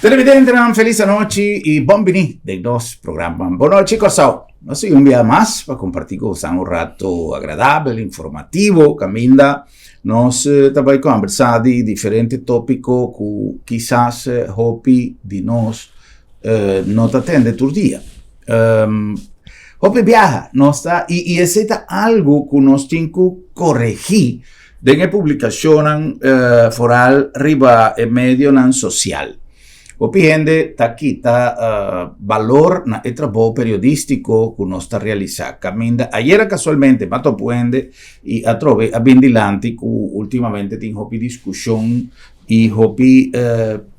Televidentenan felis anochi y bon bini den nos programa Bon Nochi Kòrsou. Nos sigui un bia mas pa comparti cu bosan un rato agradabel, informativo, caminda nos ta bay conversa di diferente topico cu kisas hopi di nos no ta tende tur dia. Hopi biaha nos ta, y esey ta algo cu nos tin cu coregi Den e publikashonnan foral riba e medionan sosial, hopi hende ta kita balor na e trabou periodístiko ku nos ta realisá. Kaminda ayera kasualmente m'a topa un hende i atrobe a bin dilanti ku últimamente tin hopi diskushon i hopi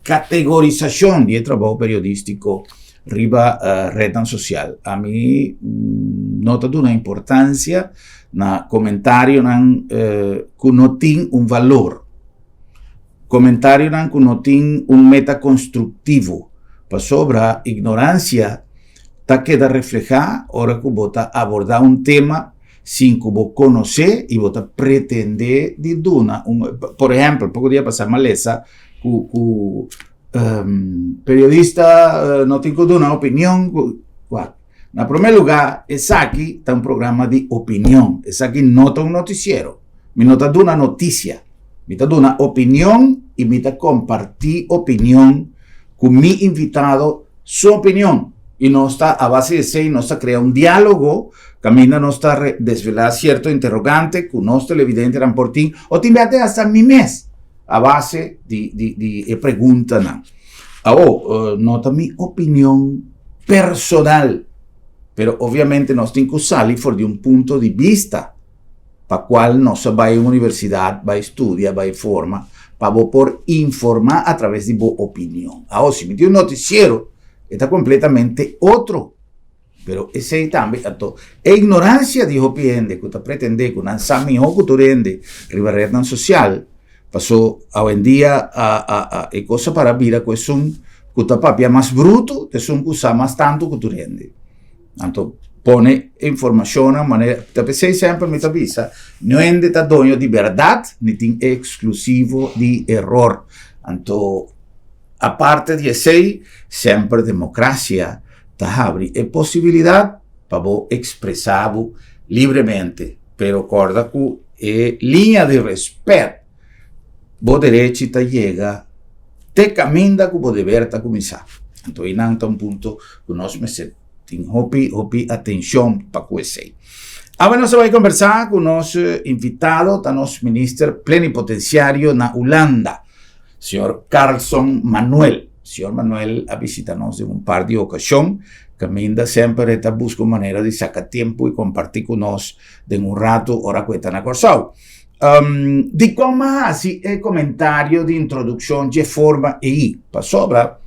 kategorisashon di e trabou periodístiko riba retnan sosial. Ami no ta duna importansia na komentarionan ku no tin un valor, komentarionan ku no tin un meta konstruktivo, pasobra ignoransia ta keda reflehá ora ku bo ta abordá un tema sin ku bo konosé i bo ta pretendé di duna un, por ehèmpel, poko dia pasá mi a lesa ku ku periodista no tin ku duna opinion ku wak. Na promé lugá esaki ta un programa di opinion, esaki no ta un notisiero. Mi no ta duna notisia, mi ta duna opinion i mi ta kompartí opinion ku mi invitado su opinion i nos ta a base di esei nos ta krea un diálogo kaminda nos ta desvelá sierto interogante ku nos televidentenan por tin o tin bia te hasta mi mes. A base di di di e preguntanan. Awo, no ta mi opinion personal, pero obviamente nos tin ku sali for di un punto di bista pa kual nos a bai un universidat, bai studia, bai forma, pa bo por informá a traves di bo opinion. Awo, si mi tin un notisiero, e ta kompletamente otro. Pero esei tambe anto e ignorancia di hopi hende cu ta pretende cu nan sa miho cu tur hende riba rednan social, paso awendia a a a e cosa para bira cu esun cu ta papia mas bruto ta esun cu sa mas tanto cu tur hende. Anto pone informacionnan manera, ta pesey semper mi ta bisa, no hende ta doño di berdad ni tin exclusivo di eror. Anto aparte di esey semper democracia ta habri e posibilidat pa bo ekspresá bo libremente, pero kòrda ku e liña di rèspèt bo derechi ta yega te kaminda ku bo deber ta kuminsá. Anto einan ta un punto ku nos mester tin hopi hopi atenshon pa ku esei. Awe nos ta bai kombersá ku nos invitado, ta nos minister plenipotensiario na Hulanda, Señor Carlson Manuel. Señor Manuel a bishita nos den un par di ocasion, caminda semper e ta busca un manera di saca tempo y comparti cu nos den un rato ora cu e ta na Corsou. Um, dicon m'a haci e comentario di introduccion dje forma ei? Pasobra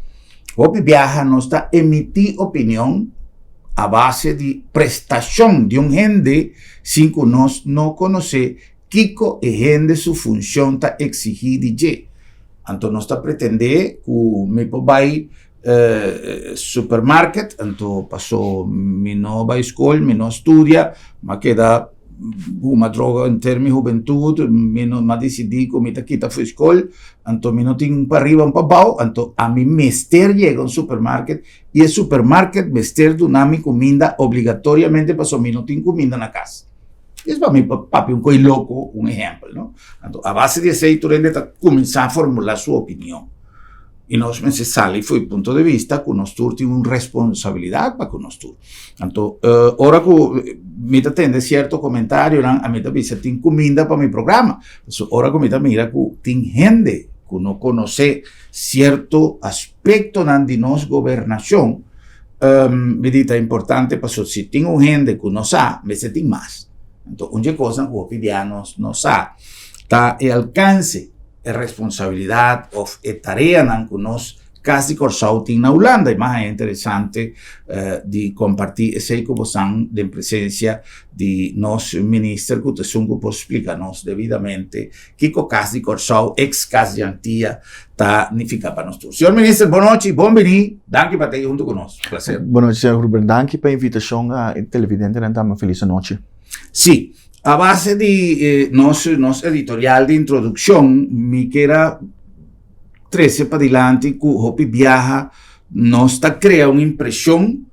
hopi biaha nos ta emiti opinion a base di prestacion di un hende sin cu nos no conoce Kiko e hende su funshon ta eksigí di dje? Anto nos ta pretendé ku mi por bai supermarket, anto paso mi no bai skol, mi no studia, m'a keda huma droga henter mi hubentut, mi no m'a disidí ku mi ta kita for skol, anto mi no tin un pa riba un pa abou, anto ami mester yega un supermarket i e supermarket mester duna mi kuminda obligatoriamente paso mi no tin kuminda na kas. Es pa mi papia un koi loko, un ehèmpel, no? Anto a base di esei tur hende ta kuminsá formulá su opinion. I nos mester sali for e punto di bista ku nos tur tin un responsabilidat pa ku nos tur. Anto ora ku mi ta tende sierto komentarionan ami ta bisa tin kuminda pa mi programa. Pasobra ora ku mi ta mira ku tin hende ku no konosé sierto aspektonan di nos gobernashon, Mi di ta importante paso si tin un hende ku no sa, mester tin mas. Anto un dje kosnan ku hopi bia nos no sa ta e alkanse, e responsabilidat òf e tareanan ku nos Kas di Kòrsou tin na Hulanda. I mas haña interesante di kompartí esei ku bosan den presensia di nos minister ku ta esun ku por splika nos debidamente Kiko Kas di Kòrsou, ex Kas di Antia, ta nifiká pa nos tur? Señor Minister, bon nochi, bon biní, danki pa ta ei huntu ku nos. Plaser. Bon nochi, señor Ruben. Danki pa e invitashon. E televidentenan tambe un felis anochi. Sí, a base di nos nos editorial di introdukshon, mi kier a. trese padilanti ku hopi biaha nos ta krea un impreshon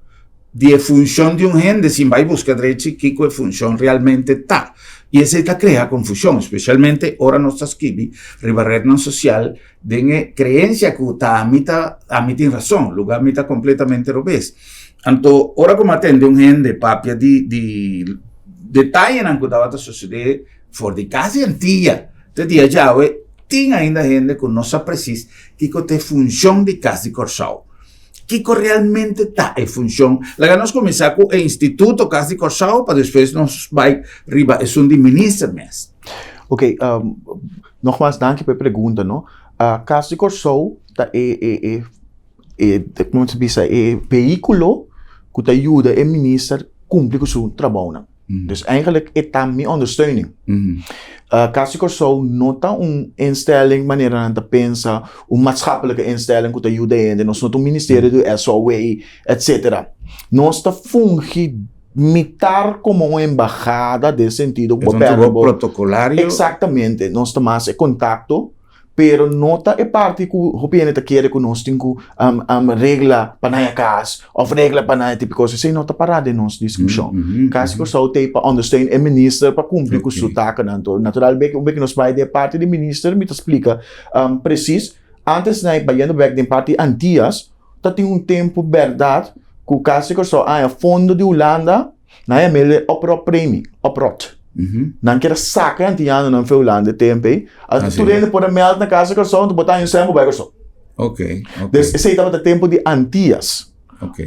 di e funshon di un hende sin bai buska drechi kiko e funshon realmente ta. I esei ta krea konfushon, spesialmente ora nos ta skibi riba retnan sosial den e kreensia ku ta ami ta ami tin rason, luga mi ta kompletamente robes. Anto ora ku mi a tende un hende papia di di detayenan ku tabata sosodé for di kas di Antia te dia djawe, tin ainda hende ku no sa presis kiko ta e funshon di Kas di Kòrsou. Kiko realmente ta e funshon? Laga nos kuminsá ku e instituto Kas di Kòrsou pa despues nos bai riba esun di minister mes. Ok, nogmaals danki pa e pregunta no. Kas di Kòrsou ta e e e e komo ta bisa e vehíkulo ku ta yuda e minister kumpli ku su trabounan. Dus eigenlijk e ta mi ondersteuning. Kas di Kòrsou no ta un instelling manera nan ta pensa, un maatschappelijke instelling ku ta yuda hende, nos no ta un ministerio di SOW, etcetera. Nos ta fungi mitar komo un embahada den sentido ku bo pèrdè bo. Protocolario. Exactamente, nos ta mas e kontakto. Pero no ta e parti ku hopi hende ta kere ku nos tin ku regla pa nan e kas òf regla pa nan e tipo kos. Esei no ta pará den nos deskripshon. Kas di Kòrsou t'ei pa ondersteun e minister pa kumpli ku su takennan. Anto naturalmente un bek nos bai den e parti di minister mi ta splika presis. Antes nan bayendo bek den parti Antias ta tin un tempu bèrdat ku Kas di Kòrsou a haña fondo di Hulanda. Nan a yam'é e oprotpremie, oprot. Nan kier a saka e antianonan fe Hulanda e tempu ei. Anto tur hende por a mèld na kas di Kòrsou, anto bo ta haña un sèn bo bai Kòrsou. Dus esei tabata tempu di Antias.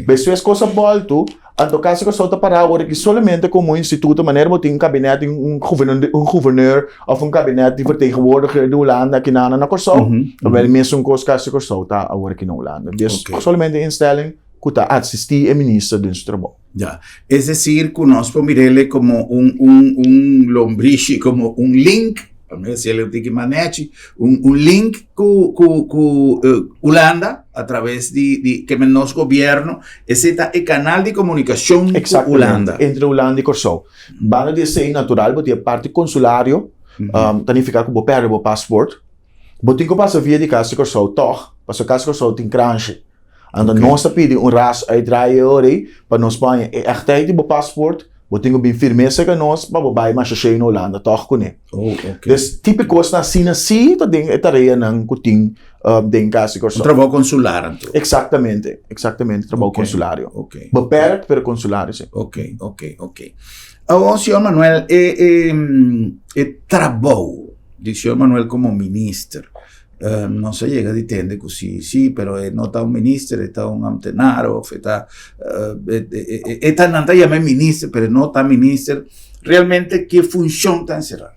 Despues kos a bòltu, anto kas di Kòrsou ta pará awor aki solamente komo un instituto, manera bo tin un kabinèt di un un guverneur òf un kabinèt di vertegenwoordiger di Hulanda aki nan na Kòrsou, awèl mesun kos kas di Kòrsou ta awor aki na Hulanda. Dus solamente instelling ku ta asistí e minister den su trabou. Ya. Es decir, ku nos por mir'é komo un, un, un lombrishi, komo un link, pa mi hasiel un tiki mas nechi, un, un link ku, ku, ku Hulanda a traves di, di ke men nos gobierno, esei ta e kanal di komunikashon ku Hulanda. Entre Hulanda i Kòrsou. Banda di esei, natural, bo tin e parti konsulario, ta nifiká ku bo pèrdè bo pasport, bo tin ku pasa via di Kas di Kòrsou tòg, pasobra Kas di Kòrsou tin kranshi. Anto nos ta pidi un ras uitdraai e ora ei pa nos por haña e echtheid di bo paspoort. Bo tin ku bin firm'é serka nos pa bo bai masha shei na Hulanda tòg kuné. Oh, ok. Dus tipo kosnan asina sí ta den e tareanan ku tin den Kas di Kòrsou. Un trabou konsular anto. Eksaktamente, eksaktamente trabou konsulario. Ok. Beperkt pero konsulario sí. Ok, ok, ok. Awor señor Manuel e e e trabou di señor Manuel komo minister Nos a yega di tende ku si, si, pero e no ta un minister, e ta un ambtenaar of e ta, e ta, nan ta yama e minister, pero e no ta minister. Realmente ke funshon ta enserá?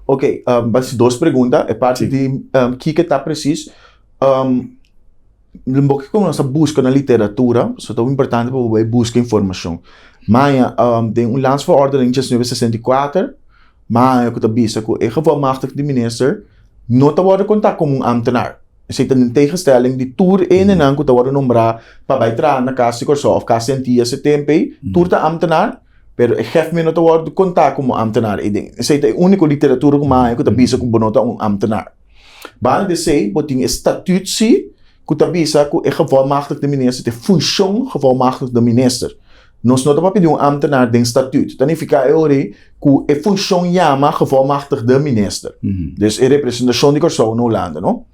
Ok, basi dos pregunta. E parti di kiko ta presis. Loke ku nos ta buska na literatura, so ta importante pa bo bai buska informashon. Maña den un landsverordening 1964, maña ku ta bisa ku e gevolmachtigde minister no ta wòrdu kontá komo un ámtenar. Esei ta den tegenstelling di tur e hendenan ku ta wòrdu nombrá pa bai traha na Kas di Kòrsou òf Kas di Antias e tempu ei, tur ta ámtenar, pero e gèfme no ta wòrdu kontá komo ámtenar ei den. Esei ta e úniko literatura ku maña ku ta bisa ku bo no ta un ámtenar. Banda di esei bo tin e statuut si ku ta bisa ku e gevolmachtigde minister ta e funshon gevolmachtigde minister. Nos no ta papia di un ámtenar den statuut. Ta nifiká e ora ei ku e funshon yama gevolmachtigde minister. Dus e representashon di Kòrsou na Hulanda, no?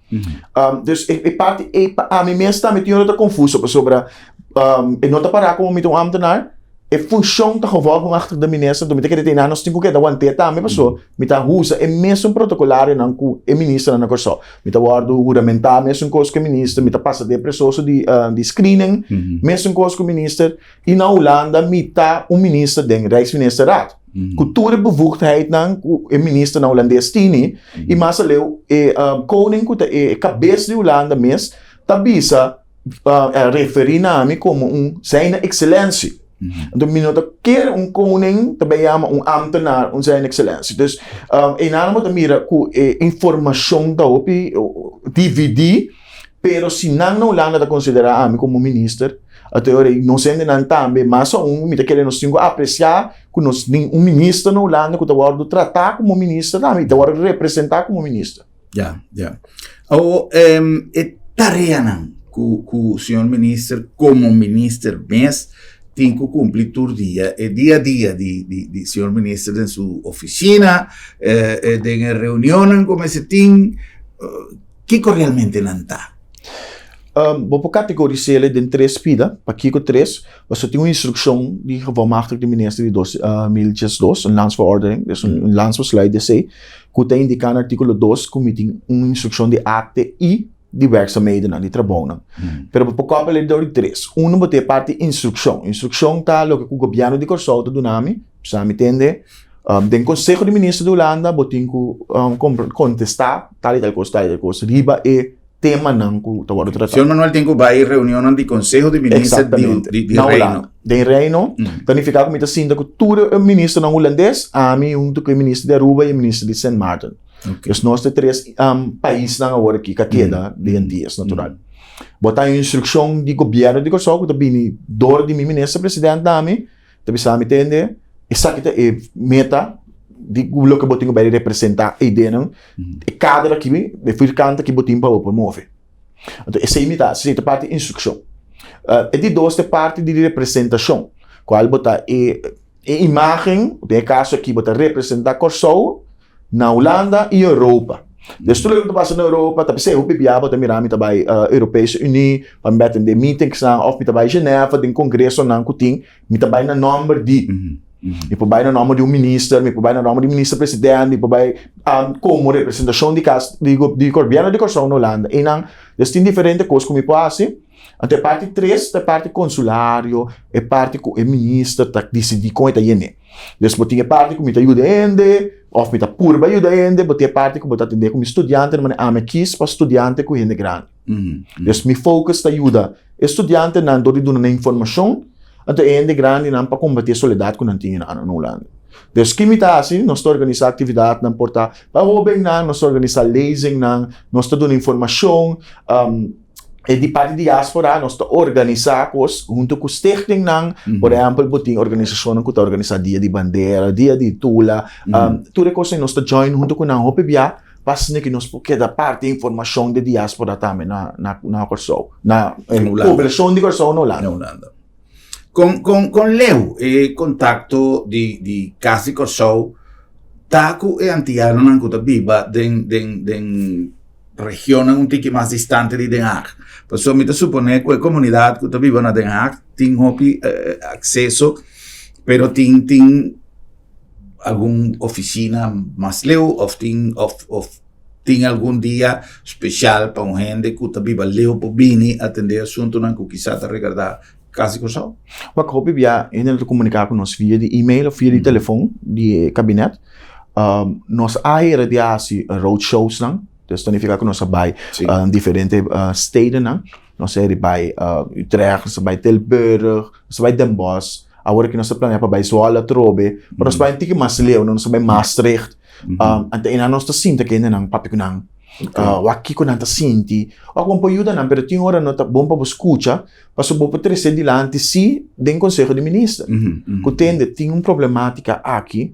Dus e parti ei pa ami mes tambe tin ora ta konfuso pasobra e no ta pará komo mi ta un ámtenar. E funshon ta gevolmachtigde minister, anto mi ta kere tei nan nos tin ku keda want'é tambe pasobra mi ta usa e mesun protokolarionan ku e ministernan na Kòrsou. Mi ta wòrdu huramentá mesun kos ku e minister, mi ta pasa den e proseso di di screening mesun kos ku minister. I na Hulanda mi ta un minister den Rijksministerraad. Ku tur e bevoegdheidnan ku e ministernan hulandes tini i mas aleu e koning ku ta e kabes di Hulanda mes ta bisa a referí na mi komo un Zijne Excellentie. Anto mi no ta kere un koning ta bai yama un ambtenaar un Zijne Excellentie. Dus einan bo ta mira ku e informashon ta hopi dividí, pero si nan na Hulanda ta konsiderá ami komo minister, anto e ora ei nos hendenan tambe, mas aun mi ta kere nos tin ku apresiá ku nos tin un minister na Hulanda ku ta wòrdu tratá komo minister tambe i ta wòrdu representá komo minister. Ja, ja. Awo, um, e tareanan ku, ku señor minister komo minister mes tin ku kumpli tur dia, e dia a dia di, di, di señor minister den su oficina, eh, eh, den e reunionnan ku mester tin, eh, kiko realmente nan ta? Um, bo por categorisele den tres pida. Pakiko tres? Pasobra tin un instrukshon di gevolmachtigde minister di 2012, un landsverordening, dus un, un landsbesluit DC, ku ta indiká na artíkulo 2 ku mi tin un instrukshon di akte i di werkzaamhedennan, di trabounan. Pero bo por koppel dor di tres. Uno bo tin e parti instrukshon. Instrukshon ta loke ku gobièrnu di Kòrsou ta duna mi, sa mi tende, um, den Konseho di Minister di Hulanda bo tin ku um, kontestá tal i tal kos, tal i tal kos riba e temanan ku ta wòrdu tratá. Señor Manuel tin ku bai reunionnan di Konseho di Minister di, di, di Reino. Den Reino, mm. ta nifiká ku mi ta sinta ku tur e ministernan hulandes, ami huntu ku e minister di Aruba i e minister di Sint Maarten. Okay. Dus nos ta tres um, paisnan awor aki ka keda mm. den dies natural. Mm. Bo ta instrukshon di gobièrnu di Kòrsou ku ta bini dor di mi minister president na mi, Ta bisa mi tende, esaki ta e meta di loke bo tin ku bai representá e ideanan, e kader aki, e vierkant aki bo tin pa bo por move. Anto esei mi ta hasi, esei ta parti instrukshon. E di dos ta e parti di representashon, kual bo ta e e imágen, den e kaso aki bo ta representá Kòrsou na Hulanda i Europa. Dus tur loke ta pasa na Europa, ta p'esei hopi bia bo ta mira mi ta bai Europese Unie pa mi bai atendé meetingsnan òf mi ta bai Genève den kongresonan ku tin, mi ta bai na nòmber di. Mi por bai na nòmber di un minister, mi por bai na nòmber di minister president, mi por bai komo representashon di kas di di gobièrnu di Kòrsou na Hulanda. Einan, dus tin diferente kos ku mi por hasi. Anto e parti tres ta e parti konsulario, e parti ku e minister ta disidí kon e ta yen'é. Dus bo tin e parti ku mi ta yuda hende, òf mi ta purba yuda hende, bo tin e parti ku bo ta atendé ku mi studiantenan, manera ami a kis pa studiante ku hende grandi. Dus mi focus ta yuda e studiantenan dor di duna nan informashon, anto e hende grandinan pa kombatí e soledat ku nan tin na Hulanda. Dus ki mi ta hasi? Nos ta organisá aktividatnan por ta pa hóbennan, nos ta organisá lezingnan, nos ta duna informashon, E di parti diaspora nos ta organisá kos huntu ku stichtingnan, por ehèmpel bo tin organisashonnan ku ta organisá dia di bandera, dia di tula, tur e kosnan nos ta join huntu ku nan hopi bia pa asina ku nos por keda parti e informashon di diaspora tambe na na Kòrsou, na poblashon di Kòrsou na Hulanda. Kon kon kon leu e kontakto di di Kas di Kòrsou ta ku e antianonan ku ta biba den den den regionnan un tiki mas distante di Den Haag. Pasobra mi ta suponé ku e komunidat ku ta biba na Den Haag tin hopi akseso, pero tin tin algun ofisina mas leu òf tin òf òf tin algun dia spesial pa un hende ku ta biba leu por bini atendé asuntunan ku kisas ta regardá Kas di Kòrsou. Wak hopi bia hende ta komuniká ku nos via di email òf via di telefon di e kabinet. Nos a hera di hasi roadshowsnan, dus ta nifiká ku nos a bai diferente stedennan. Nos a hera di bai Utrecht, nos a bai Tilburg, nos a bai Den Bosch. Awor aki nos ta planea pa bai Zwolle atrobe, pero nos bai un tiki mas leu, nos a bai Maastricht. Anto einan nos ta sinta ku hendenan, papia ku nan, wak kiko nan ta sinti, wak bon por yuda nan, pero tin ora no ta bon pa bo skucha. Pasobra bo por trese dilanti si den Konseho di Minister ku tende tin un problematika aki,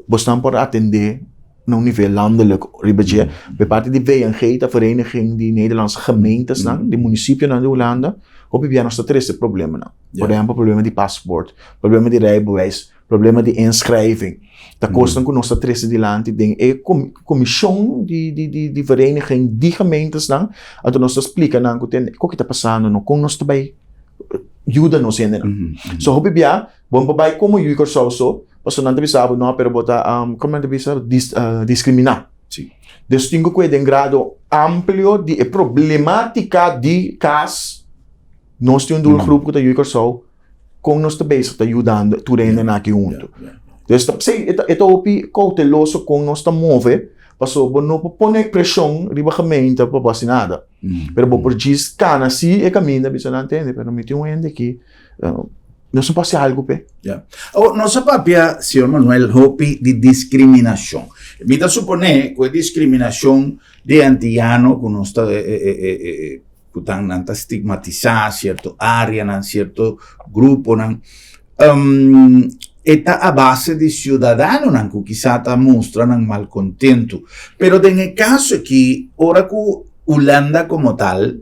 bosnan por atendé na un nivel landelijk riba dje. Pe parti di VNG, ta Vereniging di Nederlandse Gemeentesnan, di munisipionan di Hulanda, hopi bia nos ta trese problemanan. Por ehèmpel problema di pasport, problema di rijbewijs, problema di inschrijving. Ta kosnan ku nos ta trese dilanti den e komishon di di di di vereniging di gemeentesnan, anto nos ta splika nan ku tende kiko ta pasando no, kon nos ta bai yuda nos hendenan. So hopi bia bo no por bai komo yu di Kòrsou so, pasobra nan ta bisa bo no pero bo ta komo nan ta bisa diskriminá. Dus tin ku kue den grado amplio di e problematika di kas, nos tin un doelgroep ku ta yu di Kòrsou, kon nos ta bezig ta yudando tur hendenan aki huntu. Dus ta p'esei e ta e ta hopi kouteloso kon nos ta move, pasobra bo no por pone preshon riba gemeente pa bo hasi nada. Pero bo por djis kana si e kaminda bisa nan tende, pero mi tin un hende aki, nos no por hasi algu p'e. Ya. Awor, nos a papia, señor Manuel, hopi di diskriminashon. Mi ta suponé ku e diskriminashon di antiano ku nos ta ku tan nan ta stigmatisá sierto áreanan, sierto gruponan. Um, e ta a base di ciudadanonan cu kisa ta mustra nan malcontento. Pero den e caso aki, ora cu Hulanda como tal,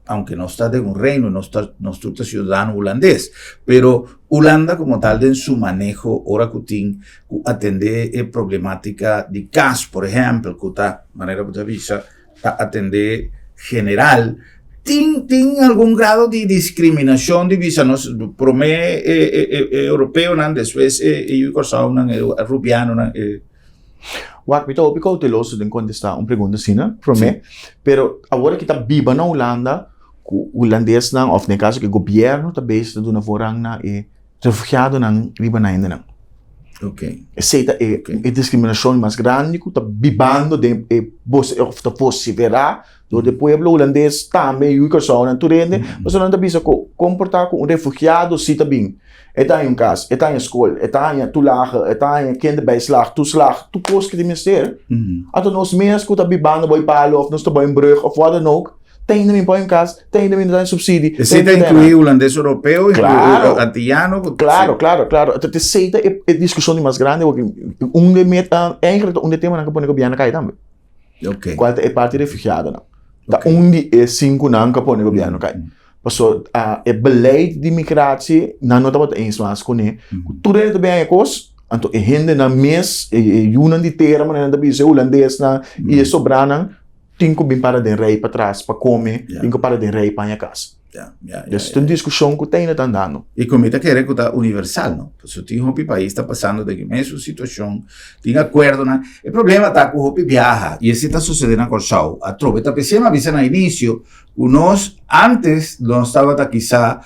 aunke nos ta den un reino, nos ta, nos tur ta ciudadano hulandes, pero Hulanda como tal den su maneho ora cu tin cu atende e problematica di cas, por ehempel, cu ta, manera cu ta bisa, ta atende general, tin, tin algun grado di discriminacion di bisa nos prome e, e, e, e europeonan, despues e, e yu Kòrsounan, e Arubianonan, e. Wak, mi ta hopi kouteloso den kontestá un pregunta asina, promé, pero awor ki ta biba na Hulanda, ku hulandesnan, òf den e kaso ku e gobièrnu ta bezig ta duna voorrang na e refugiadonan riba na hendenan. Esei ta e e diskriminashon mas grandi ku ta bibando den e bos òf ta vosiferá dor di e pueblo hulandes tambe yu Kòrsounan tur hende pasobra nan ta bisa ku komportá ku un refugiado si ta bin e ta haña un kas e ta haña skol e ta haña tulahe e ta haña kinderbijslag toeslag tur kos ku tin mester anto nos mes ku ta bibando bou e palo òf nos ta bou un brùg òf wat dan ook Ta hende mi pon cas, ta hende mi ta subsidie. Esei ta inclui hulandes europeo, claro, antillano. Claro, claro, claro. Esei ta e discusion di mas grandi, porque un de met, eigenlijk ta un de temanan ku pone gobierno kai tambe. Okay. Kual ta e parti refugiadonan. Ta un di e sinkunan ku pone gobierno kai. Paso e beleid di migratie nan no tabata eens mas kuné. Ku tur hende ta bin haña kos, anto e hendenan mes, e yunan di tera manera nan ta bisa, e hulandesnan i e sobranan, Tin ku bin para den rei patras pa kome, tin ku para den rei pa haña kas. Dus ta un diskushon ku ta ainda ta andando. I ku mi ta kere ku ta universal, no? Pasobra tin hopi pais ta pasando den e mesun situashon, tin akuerdonan. E problema ta ku hopi biaha, i esei ta sosodé na Kòrsou atrobe. Ta p'esei mi a bisa na inisio ku nos antes nos tabata kisa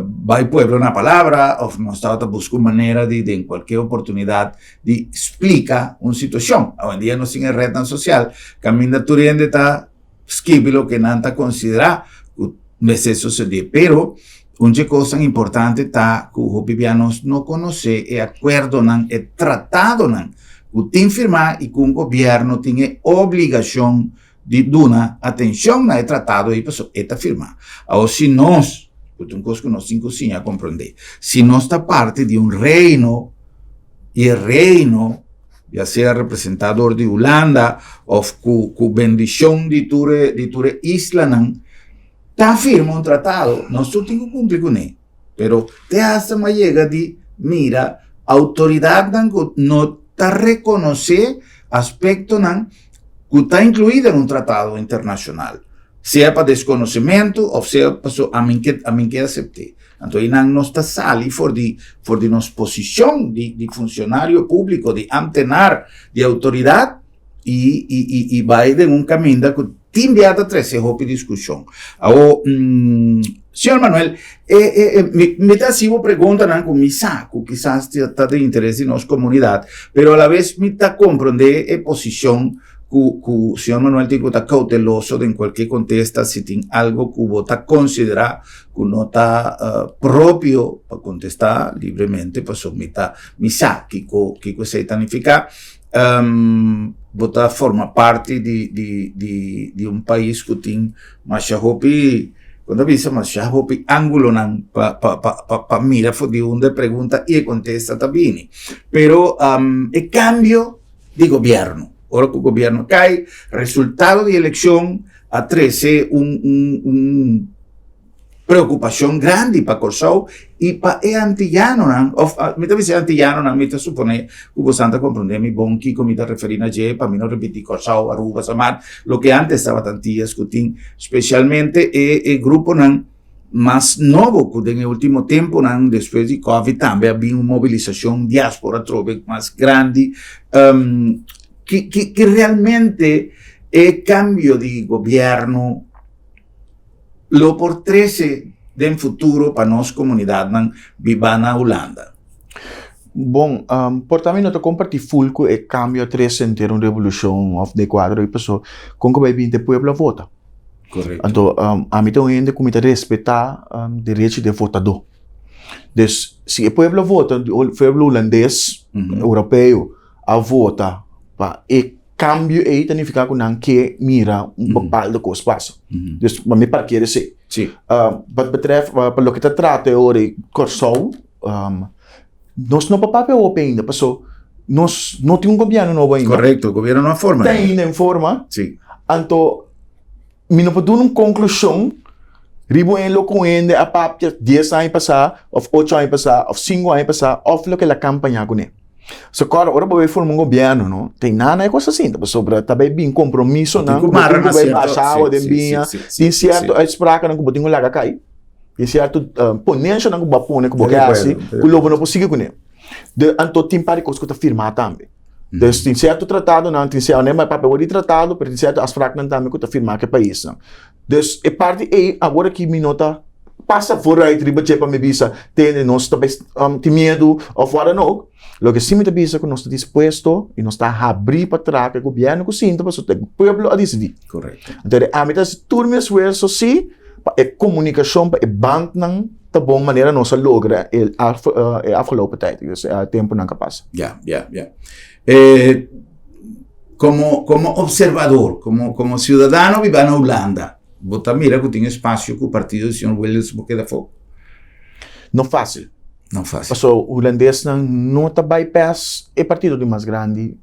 bai pueblo na palabra òf nos tabata buska un manera di den kualke oportunidat di splika un situashon. Awendia nos tin e retnan sosial kaminda tur hende ta skibi loke nan ta konsiderá ku mester sosodé. Pero un dje kosnan importante ta ku hopi bia nos no konosé e akuerdonan, e tratadonan ku tin firmá i ku un gobièrnu tin e obligashon di duna atenshon na e tratado ei pasobra e ta firmá. Awor si nos, ku ta un kos ku nos tin ku siña komprondé, si nos ta parti di un reino i e reino ya sea representá dor di Hulanda òf ku ku bendishon di tur e di tur e islanan ta firma un tratado, nos tur tin ku kumpli kuné. Pero te hasta mi a yega di mira outoridatnan ku no ta rekonosé aspektonan ku ta inkluí den un tratado internashonal, sea pa deskonosementu òf sea paso ami ke ami ke asept'é. Anto einan nos ta sali for di for di nos posishon di di funshonario públiko, di ámtenar, di outoridat i i i i bai den un kaminda ku tin bia ta trese hopi diskushon. Awor, señor Manuel, e e e mi mi ta hasi bo preguntanan ku mi sa ku kisas ta di interes di nos komunidat, pero alabes mi ta komprondé e posishon ku ku señor Manuel tin ku ta kouteloso den kualke kontesta si tin algo ku bo ta konsiderá ku no ta propio pa kontestá libremente pasobra mi ta mi sa kiko kiko esei ta nifiká. Bo ta forma parti di di di di un pais ku tin masha hopi ku ta bisa masha hopi angulonan pa pa pa pa pa mira for di unda e pregunta i e kontesta ta bini. Pero e kambio di gobièrnu, ora ku gobièrnu kai, resultado di elekshon a trese un un un preokupashon grandi pa Kòrsou i pa e antiyanonan, òf mi ta bisa e antiyanonan, mi ta suponé ku bosan ta komprondé mi bon kiko mi ta referí na dje, pa mi no ripití Kòrsou, Aruba, Samar, loke ántes tabata Antias ku tin spesialmente e e gruponan mas nobo ku den e último tempunan despues di Covid tambe a bin un mobilisashon diáspora atrobe mas grandi ki ki ki realmente e kambio di gobièrnu lo por trese den futuro pa nos komunidatnan bibá na Hulanda? Bon, por ta mi no ta kompartí ful ku e kambio a trese henter un revolushon òf de kuadro i paso kon ku bai binti e pueblo a vota. Korekto. Anto ami ta un hende ku mi ta respetá derecho di e votadó. Dus si e pueblo a vota, pueblo hulandes, europeo a vota pa e Cambio ei ta nifica cu nan ke mira un bepaalde cos pasa. Dus pa mi parkeer esey. Sí. Wat betreft, pa loke ta trata e ora ei Kòrsou, Nos no por papia hopi ainda, paso nos no tin un gobierno nobo ainda. Correcto, gobierno no a forma. Ta ainda en forma. Sí. Anto, mi no por duna un conclusion riba un loke un hende a papia dies aña pasá, of ocho aña pasá, of cinco aña pasá, of loke el a campaña kuné. So kòrda, ora bo bai forma un gobierno, no, tin nada e kos asinta, pasobra ta bai bin compromisonan ku bo tin ku bai basha awa den biña, tin cierto uitsprakennan ku bo tin ku laga kai. Tin sierto ponenshanan ku bo a pone ku bo ke hasi ku lo bo no por sigui kuné. De anto tin par di kos ku ta firmá tambe. Dus tin sierto tratadonan, tin sierto, no e papia wòrdu di tratado, pero tin sierto afspraknan tambe ku ta firmá ku e paisnan. Dus e parti ei awor aki mi no ta pasa vooruit riba dje pa mi bisa tende nos ta bai tin miedu òf wòrdu no. Loke si mi ta bisa ku nos ta dispuesto i nos ta habrí pa traha ku e gobièrnu ku sinta pasobra ta e pueblo a disidí. Korekto. Anto ami ta hasi tur mi esfuerso si pa e komunikashon, pa e bandnan ta bon manera nos a logra e e afgelopen tijd, dus e tempunan ku a pasa. Ya, ya, ya. Komo komo observador, komo komo siudadano biba na Hulanda, bo ta mira ku tin espasio ku partido di señor Wilders por keda afó? No fásil. No fásil. Pasobra hulandesnan no ta bypass e partido di mas grandi.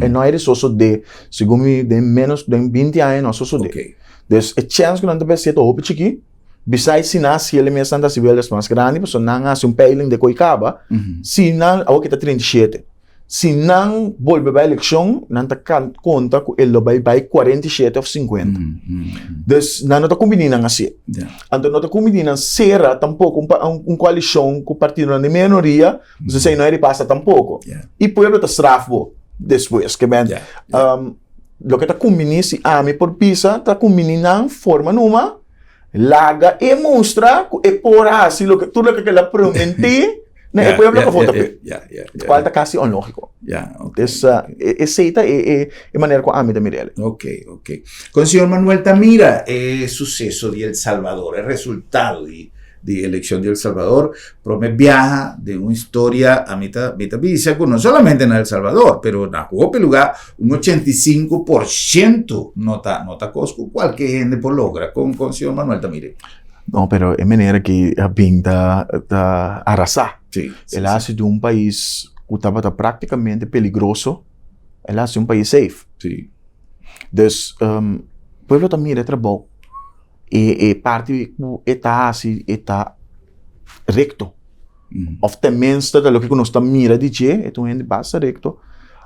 E no a eri sosodé, segun mi, den ménos den binti aña no a sosodé. Oké. Dus e chèns ku nan ta bèsé ta hopi chikí. Besides si nan hasi el mes nan ta hasi Wilders mas grandi pasobra nan hasi un peiling de koi kaba. Si nan, awor ke ta 37. Si nan bolbe bai elekshon, nan ta konta ku e lo bai bai 47 òf 50. Dus nan no ta kumbiní nan hasié. Anto no ta kumbiní nan sera tampoko un koalishon ku partidonan di minoria, pasobra esei no a pasa tampoko. I pueblo ta straf bo despues. Ke men, loke ta kumbiní si ami por bisa ta kumbiní nan forma numa. Laga e mustra ku e por hasi loke tur loke el a promentí na e pueblo ku vota p'e. Kual ta kasi onlógiko. Dus esei ta e manera ku ami ta mira el. Ok, ok. Kon señor Manuel ta mira e suseso di El Salvador, e resultado di di elekshon di El Salvador? Prome biaha den un historia, ami ta mi ta bisa ku no solamente na El Salvador, pero na hopi lugá Un 85% no ta, no ta kos ku kualke hende por logra. Kon, kon señor Manuel ta mira? No, pero e manera ki a bin ta, ta arasá. Sí, sí, El a hasi di un pais ku tabata práktikamente peligroso, el a hasi un pais safe. Sí. Dus, pueblo ta mira e trabou. E, e parti ku e ta hasi, e ta rekto. Of tenminste ta loke ku nos ta mira di dje, e ta un hende basta rekto.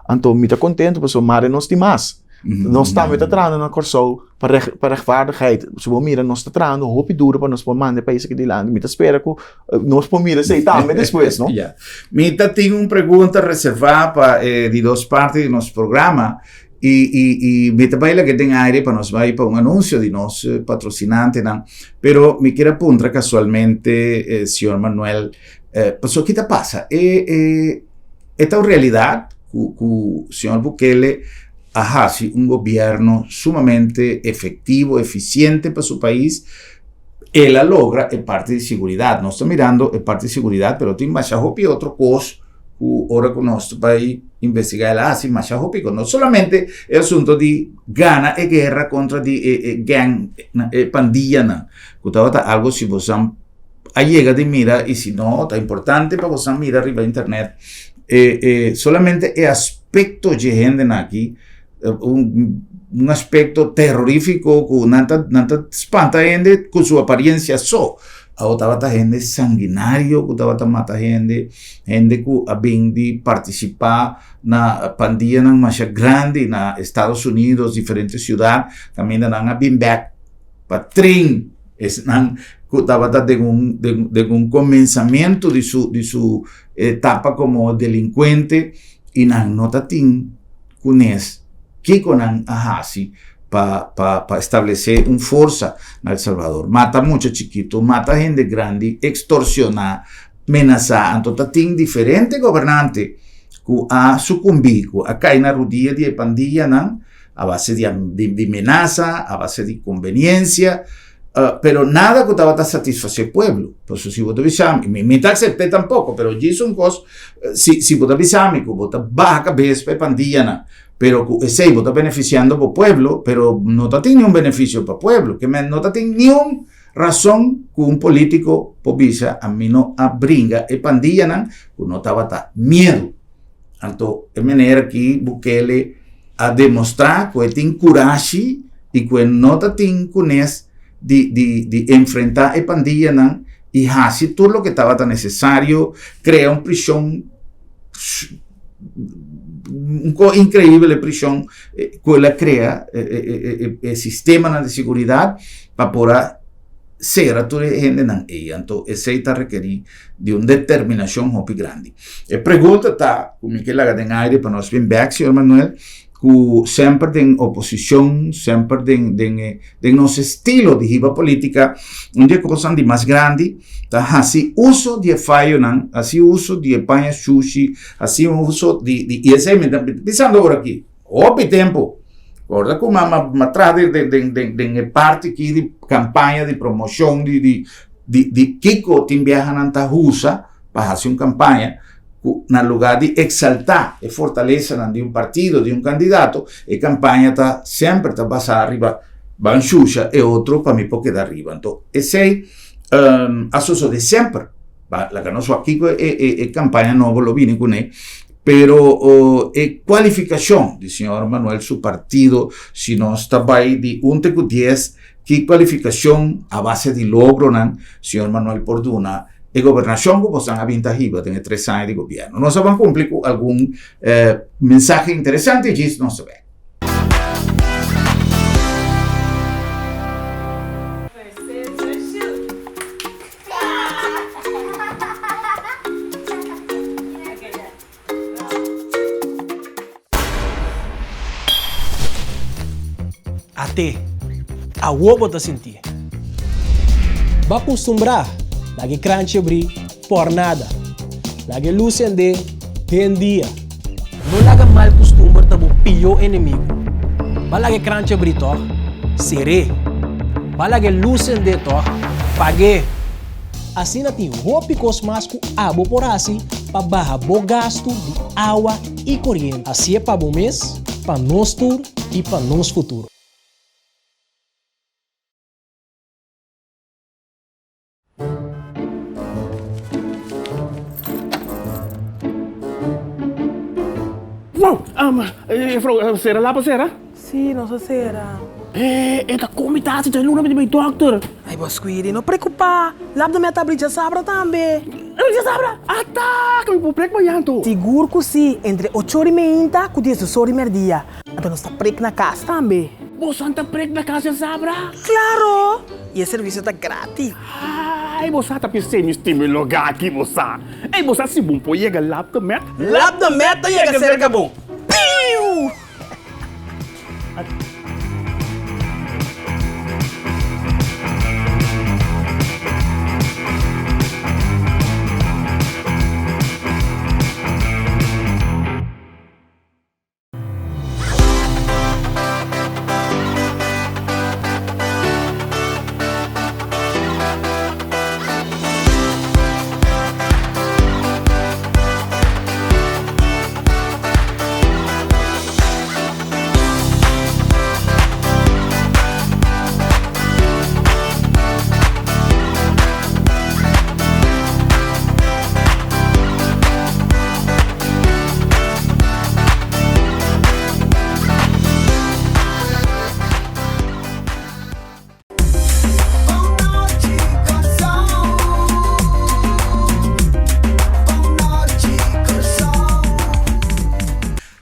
Anto mi ta kontentu pasobra mare nos tin mas. Nos tambe ta trahando na Kòrsou pa pa rechtvaardigheid. Si bo mira nos ta trahando hopi duru pa nos por manda e pais aki dilanti. Mi ta spera ku nos por mira esei tambe despues, no? Ya. Mi ta tin un pregunta reservá pa e di dos parti di nos programa i i i mi ta bai laga den aire pa nos bai pa un anunsio di nos patrosinantenan. Pero mi kier a puntra kasualmente señor Manuel, pasobra ki ta pasa? E e e ta un realidat ku ku señor Bukele a hasi un gobierno sumamente efectivo, eficiente pa su pais. El a logra e parti di seguridat. Nos ta mirando e parti di seguridat, pero tin masha hopi otro kos ku ora ku nos ta bai investigá el a hasi masha hopi kos. No solamente e asunto di gana e guera kontra di e e gang, e pandiyanan, ku tabata algo si bosan a yega di mira i si no ta importante pa bosan mira riba internet e e solamente e aspekto dje hendenan aki un un aspekto terorifico ku nan ta nan ta spanta hende ku su apariencia so. Awo tabata hende sanguinario ku tabata mata hende, hende ku a bin di partisipá na pandianan masha grandi na Estados Unidos, diferente siudat, kaminda nan a bin bèk pa train esnan ku tabata den un den den un komensamentu di su di su etapa komo delinkuente i nan no ta tin kunes kiko nan a hasi pa pa pa establesé un forsa na El Salvador. Mata mucha chikitu, mata hende grandi, ekstorsioná, menasá. Anto ta tin diferente gobernante ku a sukumbí, ku a kai na rudia di e pandiyanan a base di di menasa, a base di kombeniensia, pero nada ku tabata satisfasé pueblo. Pasobra si bo ta bisa mi, mi mi ta aksept'é tampoko, pero djis un kos, si si bo ta bisa mi ku bo ta baha kabes pa e pandiyanan, pero ku esei bo ta benefisiando bo pueblo, pero no ta tin niun benefisio pa pueblo, ke men no ta tin niun. Rason ku un polítiko por bisa ami no a bringa e pandiyanan ku no tabata miedu. Anto e manera ki Bukele a demostrá ku e tin kurashi i ku e no ta tin kunes di di di enfrentá e pandiyanan i hasi tur loke tabata nesesario, krea un prishon un kos inkreibel e prishon ku el a krea e sistemanan di seguridat pa por a sera tur e hendenan ei. Anto esei ta rekerí di un determinashon hopi grandi. E pregunta ta ku mi ke laga den aire pa nos bin bèk, señor Manuel, ku semper den oposishon, semper den den e den nos estilo di hiba polítika, un di e kosnan di mas grandi ta hasi uso di e fayonan, hasi uso di e paña shushi, hasi uso di di i esei mi ta bisando ora aki, hopi tempu, ora ku mi a traha den den den den e parti aki di kampaña di promoshon di di di di kiko tin biahanan ta usa pa hasi un kampaña, ku na lugá di eksaltá e fortalesanan di un partido, di un kandidato, e kampaña ta semper ta basá riba ban shusha e otro pa mi por keda riba. Anto esei a sosodé semper. Ba laga nos wak kiko e e e kampaña nobo lo bini kuné, pero e kualifikashon di señor Manuel su partido si nos ta bai di un te ku dies, ki kualifikashon a base di logronan señor Manuel por duna e gobernashon ku bosan a bin ta hiba den e tres aña di gobièrnu. Nos a ban kumpli ku algun mensahe interesante djis nos ta bek. At'é, awor bo ta sintié. Bo a kustumbrá laga e kranchi abrí por nada, laga e lus sendé den dia. No laga mal kustumber ta bo pió enemigu. Bo a laga e kranchi abrí tòg? Ser'é. Bo a laga e lus sendé tòg? Pag'é. Asina tin hopi kos mas ku abo por hasi pa baha bo gastu di awa i koriente. Hasié pa bo mes, pa nos tur i pa nos futuro. Wow! Juffrouw, sera lapa sera? Sí, nos a sera. Eh, e ta komi tasi dje luna mi di bai dokter. Ay, bo Squiri, no preokupá. Lap de mi a ta abri djasabra tambe. Abri djasabra? Ata, ku mi por prek mañan anto. Sigur ku sí, entre ocho ora i meinta ku diesdos ora i merdia. Anto nos ta prek na kas tambe. Boso ta prek na kas djasabra? Klaro! I e servisio ta gratis. Ay, bo sa ta pis'é mi stima e lugá aki, bo sa. Ey, bo sa si bon por yega Lap de Met? Lap de Met ta yega serka bo. Piu!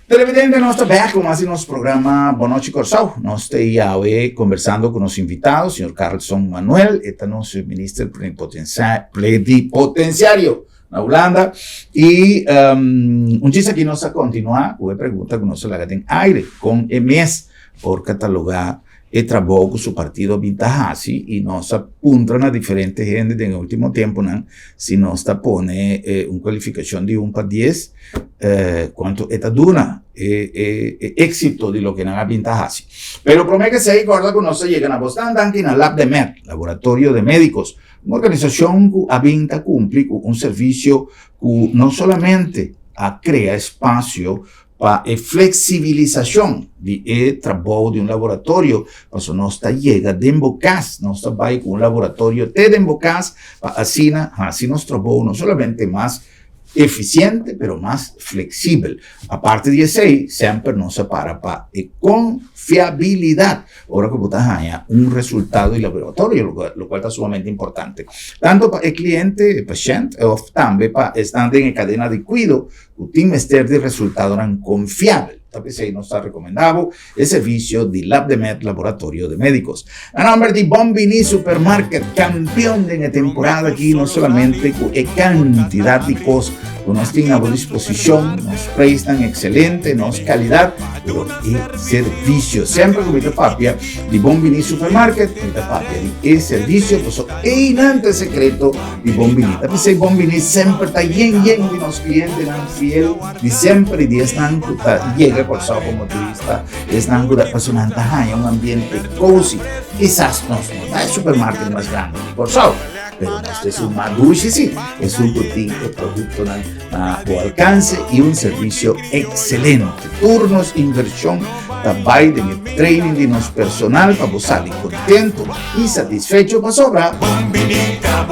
Televidente, nos ta bek ku mas di nos programa Bon Nochi Kòrsou. Nos ta yawe kombersando ku nos invitado, señor Carlson Manuel, e ta nos minister plenipotenciario na Hulanda. I un djis aki nos ta kontinuá ku e pregunta ku nos a laga den aire, kon e mes por katalogá e trabou ku su partido a bin ta hasi i nos a puntra na diferente hende den e ultimo tempunan si nos ta pone un kualifikashon di un pa dies kuantu e ta duna e e éksito di loke nan a bin ta hasi. Pero promé ke esei kòrda ku nos a yega na bosnan danki na Labdemed, Laboratorio de Médicos, un organisashon ku a bin ta kumpli ku un servisio ku no solamente a krea espasio. pa e fleksibilisashon di e trabou di un laboratorio, paso nos ta yega den bo kas, nos ta bai ku un laboratorio te den bo kas pa asina hasi nos trabou no solamente mas efisiente pero mas fleksibel. Aparte di esei, semper nos a para pa e konfiabilidat ora ku bo ta haña un resultado di laboratorio, lokual ta sumamente importante tantu pa e kliente, e pashènt, òf tambe pa esnan den e kadena di kuido ku tin mester di resultadonan konfiabel. Ta p'esei nos ta rekomendá bo e servisio di Labdemed Laboratorio de Médicos. Na nomber di Bon Bini Supermarket, kampion den e temporada aki no solamente ku e kantidat di kos ku nos tin na bo disposishon, nos preisnan ekselente, nos kalidat, pero e servisio. Semper ku mi ta papia di Bon Bini Supermarket, mi ta papia di e servisio, pasobra einan ta e sekreto di Bon Bini. Ta p'esei Bon Bini semper ta yen yen di nos klientenan fiel di semper i di esnan ku ta yega Kòrsou komo turista, esnan ku ta pasobra nan ta haña un ambiente kosi. Kisas nos no ta e supermarket mas grandi di Kòrsou, pero nos ta esun mas dushi si, esun ku tin e produktonan na bo alkanse i un servisio ekselente. Tur nos invershon ta bai den e training di nos personal pa bo sali kontentu i satisfecho pasobra Bon bini ta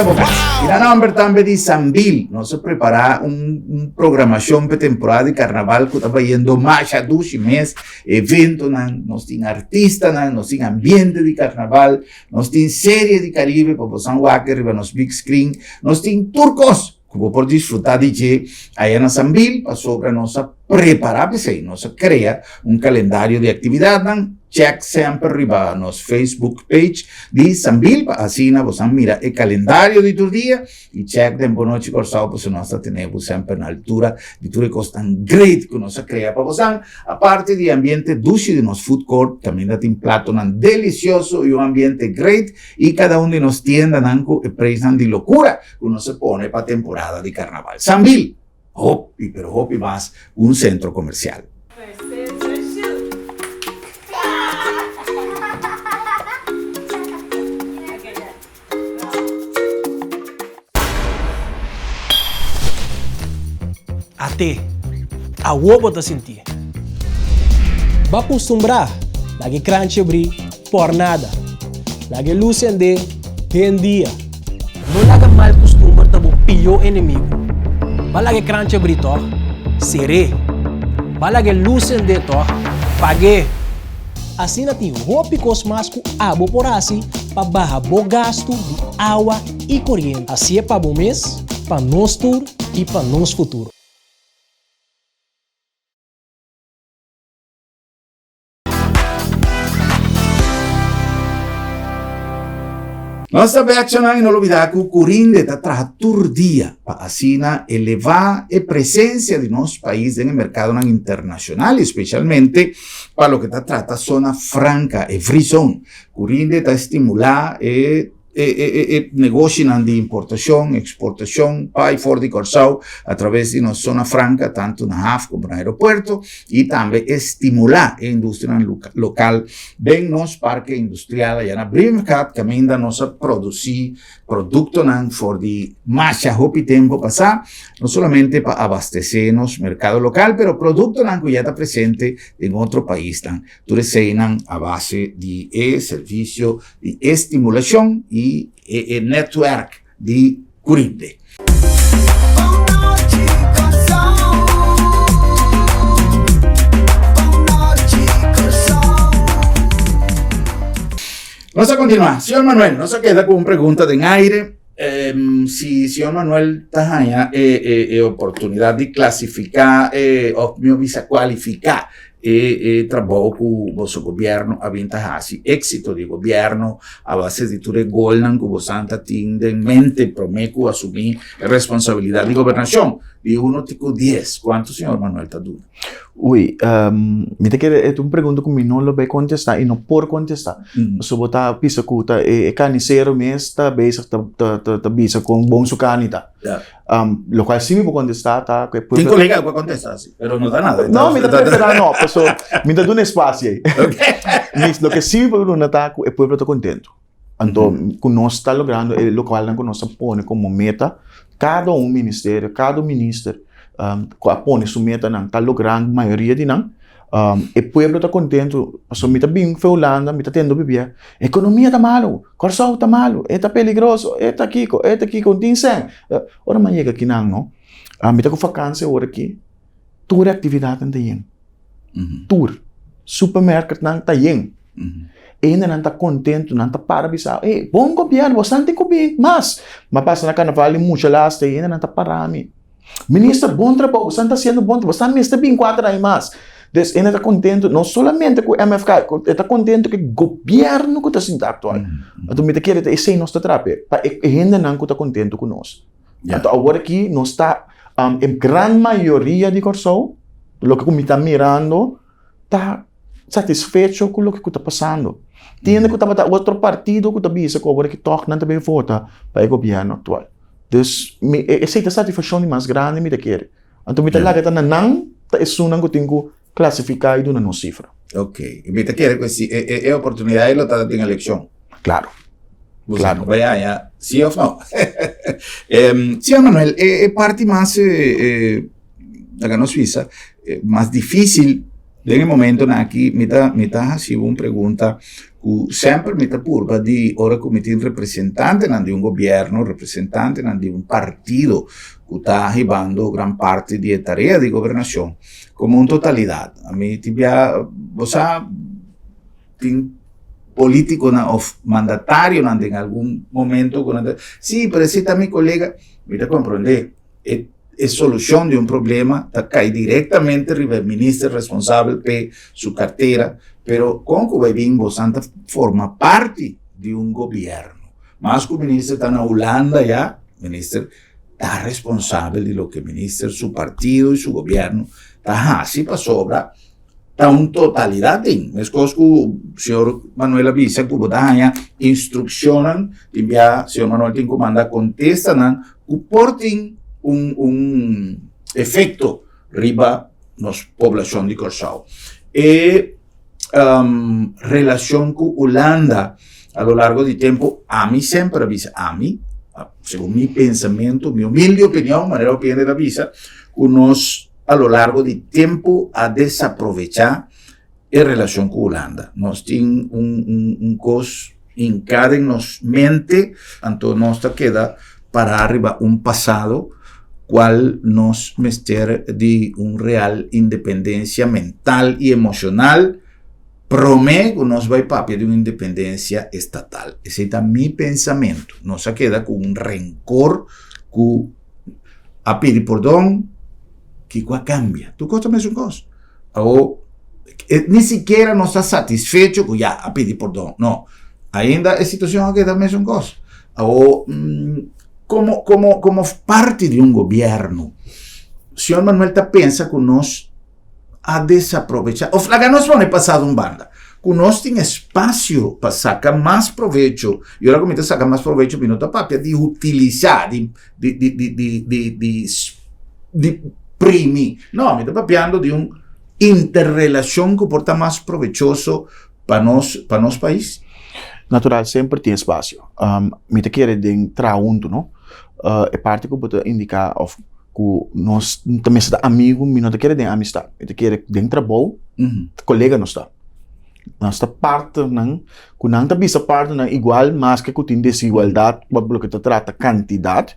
bo kas. I na nomber tambe di Sambil nos a prepara un programashon pa e temporada di karnaval ku ta bayendo masha dushi mes, eventonan, nos tin artistanan, nos tin ambiente di karnaval, nos tin serie di Karibe pa bosan wak riba nos big screen, nos tin tur kos. Ku bo por disfrutá di dje aya na Sambil pasobra nos a prepará p'esei. Nos a krea un kalendario di aktividatnan. Chèk semper riba nos Facebook page di Sambil pa asina bo san mira e kalendario di tur dia i chèk den Bonochi Kòrsou pasobra nos ta tene bo semper na altura di tur e kosnan great ku nos a krea pa bosan. Aparte di e ambiente dushi di nos food court kaminda tin platonan delisioso i un ambiente great i kada un di nos tiendanan ku e preisnan di lokura. ku nos a pone pa temporada di karnaval. Sambil, hopi pero hopi mas ku un sentro komersial. At'é, awor bo ta sintié. Bo a kustumbrá laga e kranchi abrí por nada. Laga e lus sendé den dia. No laga mal kustumber ta bo pió enemigu. Ba laga e kranchi abrí tòg? Ser'é. Ba laga e lus sendé tòg? Pag'é. Asina tin hopi kos mas ku abo por hasi pa baha bo gastu di awa i koriente. Hasié pa bo mes, pa nos tur i pa nos futuro. Nos ta bek shonnan i no lubida ku Curinde ta traha tur dia pa asina elevá e presensia di nos pais den e merkadonan internashonal i speshalmente pa loke ta trata zona franka, e free zone. Curinde ta stimulá e e negoshinan di importashon, eksportashon pa i for di Kòrsou atraves di nos zona franka tantu na haf komo na aeropuerto i tambe e stimulá e industrianan lokal den nos parke industrial aya na Brievengat kaminda nos a produsí produktonan for di masha hopi tempu pasá no solamente pa abastesé nos merkado lokal pero produktonan ku ya ta presente den otro paisnan. Tur eseinan a base di e servisio di estimulashon i e netwerk di Curinde. Nos a kontinuá. Señor Manuel, nos a keda ku un pregunta den aire. Si señor Manuel ta haña e oportunidat di klasifiká òf mihó bisa kualifiká e trabou ku boso gobièrnu a bin ta hasi, éksito di gobièrnu a base di tur e golnan ku bosan ta tin den mente promé ku asumí e responsabilidat di gobernashon, di uno te ku dies, kuantu señor Manuel ta duna? Ui, mi ta kere e ta un pregunta ku mi no lo bai kontestá i no por kontestá. Pasobra bo ta bisa ku ta e karnisero mes ta bezig ta ta ta bisa kon bon su karni ta. Lokual si mi por kontestá ta ku e pueblo. Tin kolega ku a kontestá si, pero no ta nada. No, mi ta preferá no, pasobra mi ta duna espasio ei. Loke si mi por duna ta ku e pueblo ta kontentu. Anto ku nos ta logrando e lokualnan ku nos a pone komo meta, kada un ministerio, kada un minister. Ku a pone su metanan ta logrando mayoria di nan. E pueblo ta kontentu pasobra mi ta bin for Hulanda mi ta tende bibia ekonomia ta malu, Kòrsou ta malu, e ta peligroso, e ta kiko, e ta kiko, no tin sèn. Ora mi a yega akinan no, mi ta ku fakansi awor aki, tur e aktividatnan ta yen. Tur. Supermerketnan ta yen. E hendenan ta kontentu, nan ta para bisa, e bon gobièrnu, boso tin ku bin mas. Mi a pasa na karnaval di mucha laatste, e hendenan ta para mi. Minister, bon trabou, boso ta hasiendo bon trabou, boso mester bin kuater aña mas. Dus hende ta kontentu, no solamente ku MFK, e ta kontentu ku e gobièrnu ku ta sinta aktual. Anto mi ta kere ta esei nos ta traha p'e, pa e hendenan ku ta kontentu ku nos. Anto awor aki nos ta, e gran mayoria di Kòrsou, loke ku mi ta mirando, ta satisfecho ku loke ku ta pasando. Tin hende ku tabata otro partido ku ta bisa ku awor aki tòg nan ta bin vota pa e gobièrnu aktual. Dus mi esei ta satisfakshon di mas grandi mi ta kere. Anto mi ta laga ta na nan ta esunnan ku tin ku klasifiká i duna nos sifra. Ok. I mi ta kere ku si e oportunidat ei lo ta den elekshon. Klaro. Klaro. Bai haña si òf no. Señor Manuel, e parti mas laga nos bisa mas difícil den e momentonan aki mi ta mi ta hasi un pregunta ku semper mi ta purba di ora ku mi tin representantenan di un gobierno, representantenan di un partido ku ta hibando gran parti di e tarea di gobernashon komo un totalidat. Ami tin bia bo sa tin politikonan òf mandatarionan den algun momento ku nan ta si pero esei ta mi kolega, mi ta komprondé. E e solucion di un problema ta cay directamente riba e minister responsabel p'e su cartera, pero con cu bay bin bosan ta forma parti di un gobierno. Mas cu minister ta na Hulanda ya, minister ta responsabel di loke minister, su partido y su gobierno ta haci pasobra ta un totalidad tin. Meskos ku señor Manuel a bisa ku bo ta haña instrukshonnan, tin bia señor Manuel tin ku manda kontestanan ku por tin un un efekto riba nos poblashon di Kòrsou. E relashon ku Hulanda a lo largo di tempu ami semper a bisa ami, segun mi pensamentu, mi humilde opinion, manera hopi hende ta bisa, ku nos a lo largo di tempu a desaprovechá e relashon ku Hulanda. Nos tin un un un kos hinká den nos mente, anto nos ta keda pará riba un pasado kual nos mester di un real independensia mental i emoshonal promé ku nos bai papia di un independensia estatal. Esei ta mi pensamentu. Nos a keda ku un renkor ku a pidi pordon, kiko a kambia? Tur kos ta mesun kos. Awor, ni sikiera nos ta satisfecho ku ya a pidi pordon. No, ainda e situashon a keda mesun kos. Awor, komo, komo, komo parti di un gobièrnu, señor Manuel ta pensa ku nos a desaprovecha, of laga nos pone pasado un banda, ku nos tin espasio pa saka mas provecho, i ora ku mi ta saka mas provecho mi no ta papia di utilisa, di di di di di di di di primi, no, mi ta papiando di un interrelashon ku por ta mas provechoso pa nos pa nos pais. Natural semper tin espasio. Mi ta kere den traha huntu no, e parti ku bo ta indiká òf ku nos ta mester ta amigu, mi no ta kere den amistat, mi ta kere den trabou, kolega nos ta. Nos ta partnernan, ku nan ta bisa partnernan igual maske ku tin desigualdat pa loke ta trata kantidat,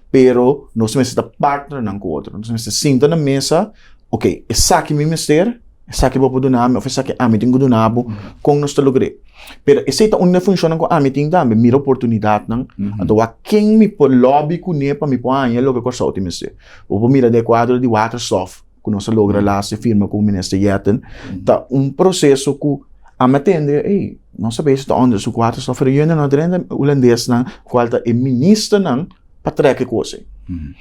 pero nos mester ta partnernan ku otro. Nos mester sinta na mesa, ok, esaki mi mester, esaki bo por duna mi òf esaki ami tin ku duna bo, kon nos ta logr'é? Pero esei ta un di e funshonnan ku ami tin tambe, mira oportunidatnan, anto wak ken mi por lòbi kuné pa mi por haña loke Kòrsou tin mester. Bo por mira den e kuadro di waterstof ku nos a logra laatste firma ku Minister Jetten, ta un proseso ku ami a tende, ey, nos a bezig ta onderzoek waterstof, pero yende no drenta hulandesnan kual ta e ministernan pa trèk e kos ei.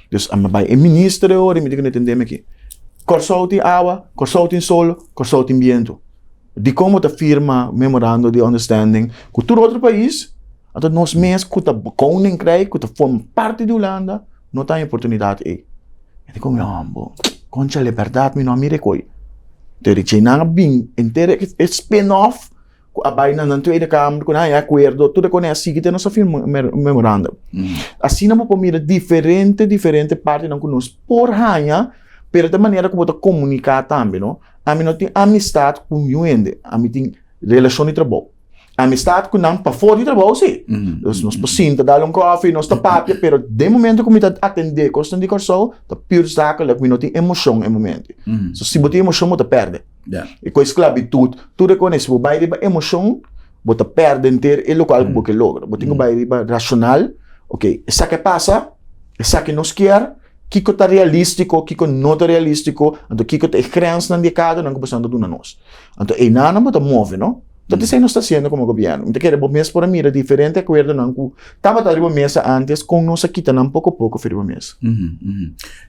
Dus ami a bai e minister e ora i mi di ku no tende mi aki. Kòrsou tin awa, Kòrsou tin solo, Kòrsou tin bientu. Dikon bo ta firma memorando di understanding ku tur otro pais, anto nos mes ku ta koninkrijk, ku ta forma parti di Hulanda, no ta haña oportunidat ei. Mi di ku mi hombo, konchale bèrdat mi no a mira e koi. Te di nan a bin henter e spin off ku a bai na nan Tweede Kamer ku nan haña akuerdo, tur e kos nan a sigui te nos a firma memorando. Asina bo por mira diferente diferente partinan ku nos por haña. Pero ta manera ku bo ta komuniká tambe, no? Ami no tin amistat ku niun hende, ami tin relashon di trabou. Amistat ku nan pafó di trabou si. Dus nos por sinta dal un kòfi, nos ta papia, pero den momento ku mi ta atendé kosnan di Kòrsou, ta pur zakelijk, mi no tin emoshon e momento. So si bo tin emoshon bo ta pèrdè. E ku esklabitut, tur e kos, si bo bai riba emoshon, bo ta pèrdè henter e lokual ku bo ke logra. Bo tin ku bai riba rashonal, ok, esaki a pasa, esaki nos kier, Kiko ta realístiko, kiko no ta realístiko, anto kiko ta e grensnan di e kadernan ku boso ta duna nos. Anto einan bo ta move, no? Tot esei nos ta hasiendo komo gobièrnu. Mi ta kere bo mes por a mira diferente akuerdonan ku tabata riba mesa ántes, kon nos a kita nan poko poko for riba mesa.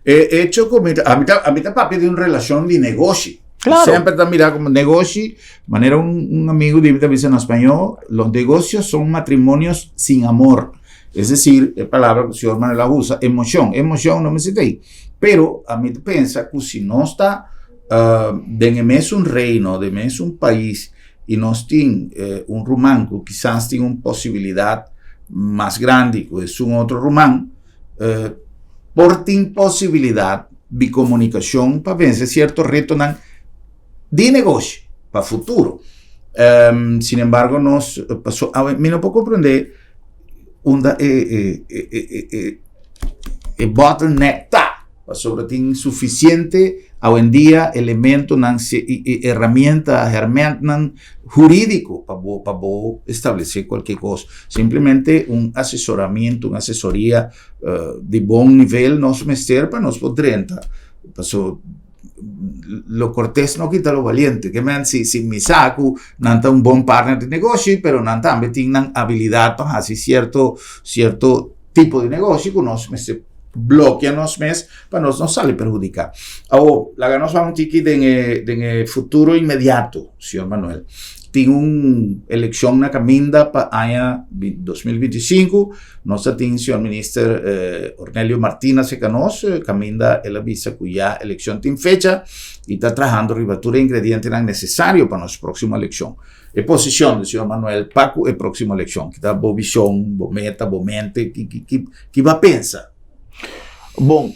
E echo ku mi ta, ami ta, ami ta papia di un relashon di negoshi. Claro. Semper ta mira komo negoshi, manera un, un amigu di mi ta bisa na spañó, los negocios son matrimonios sin amor. Es decir, e palabra ku señor Manuel a usa, emocion. Emocion no mester ta ei. Pero ami ta pensa ku si nos ta den e mesun reino, den e mesun pais, i nos tin un ruman ku kisas tin un posibilidat mas grandi ku esun otro ruman, por tin posibilidat di komunikashon pa vense sierto retonan di negoshi pa futuro. Sin embargo nos, paso awe mi no por komprende unda e e e e e e bottleneck ta, pasobra tin sufisiente awendia elementonan i i herramienta, hermentnan hurídiko pa bo pa bo establesé kualke kos. Simplemente un asesoramiento, un asesoria di bon nivel nos mester pa nos por drenta, paso lo cortés no quita lo valiente. Ke men si si mi sa ku nan ta un bon partner di negoshi, pero nan tambe tin nan habilidad pa hasi cierto cierto tipo di negoshi ku nos mester blokia nos mes pa nos no sali perhudiká. Awor, laga nos wak un tiki den e den e futuro inmediato, señor Manuel. Tin un elekshon na kaminda pa aña 2025. Nos ta tin señor minister Ornelio Martina cerca nos, caminda el a bisa cu ya eleccion tin fecha y ta trahando riba tur e ingredientenan necesario pa nos proximo eleccion. E posicion di señor Manuel pa cu e proximo eleccion, ki ta bo vision, bo meta, bo mente, ki ki ki ki bo a pensa? Bon,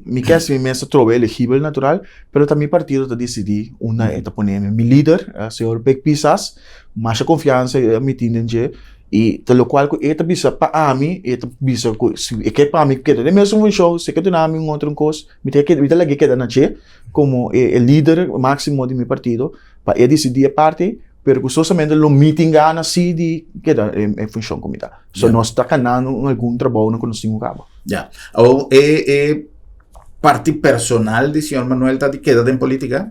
mi ke si mi mes ta trobe elegibel natural, pero ta mi partido ta disidí unda e ta pone mi. Mi lider, señor Pek Pisas, masha konfiansa mi tin den dje. I ta lokual ku e ta bisa pa ami, e ta bisa ku si e ke pa mi keda den mesun funshon, si e ke duna mi un otro kos, mi ta mi ta lag'é keda na dje komo e e lider máksimo di mi partido pa e disidí e parti, pero gustosamente lo mi tin gana si di keda den e funshon ku mi ta. So nos ta kanando un algun trabounan ku nos tin ku kaba. Ya. Awor e e parti personal di señor Manuel ta di keda den politika?